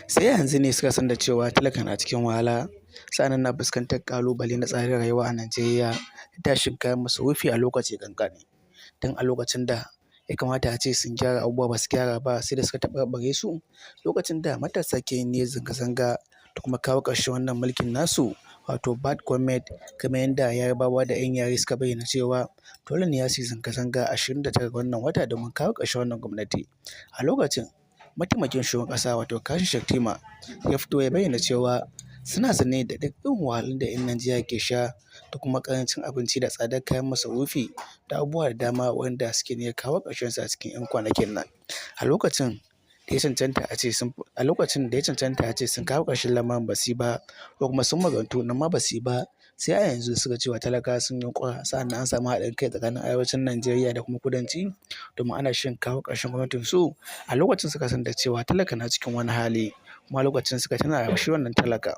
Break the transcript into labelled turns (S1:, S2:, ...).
S1: Sai yanzu ne suka san da cewa talaka na cikin wahala, sa'annan na fuskantar ƙalubale na tsadar rayuwa a Najeriya da tashin kayan masarufi a lokaci ƙanƙani. Tun a lokacin da ya kamata a ce sun gyara abubuwa, ba su gyara ba, sai da suka taɓarɓare su. Lokacin da matasa ke yin zanga-zanga da kuma kawo ƙarshen wannan mulkin nasu, wato bad government, kamar yadda Yarabawa da 'yan yare suka bayyana cewa dole ne za su yi zanga-zanga 29 ga wannan wata domin kawo ƙarshen wannan gwamnati. A lokacin mataimakin shugaban ƙasa, wato Kashim Shettima, ya fito ya bayyana cewa suna sane da duk irin wahalhalun da 'yan Najeriya ke sha da kuma ƙarancin abinci da tsadar kayan masarufi da abubuwa da dama wanda suke niyyar kawo ƙarshensu a cikin 'yan kwanakin nan. A lokacin da ya cancanta a ce sun kawo ƙarshen lamarin, ba su yi ba, ko kuma sun magantu nan ma ba su yi ba, sai a yanzu suka cewa talakawa sun yunƙura. Sa'annan an samu haɗin kai tsakanin arewacin Najeriya da kuma kudanci domin ana shirin kawo ƙarshen gwamnatin su. A lokacin suka san da cewa talaka na cikin wani hali, kuma lokacin suka tuna shi wannan talaka.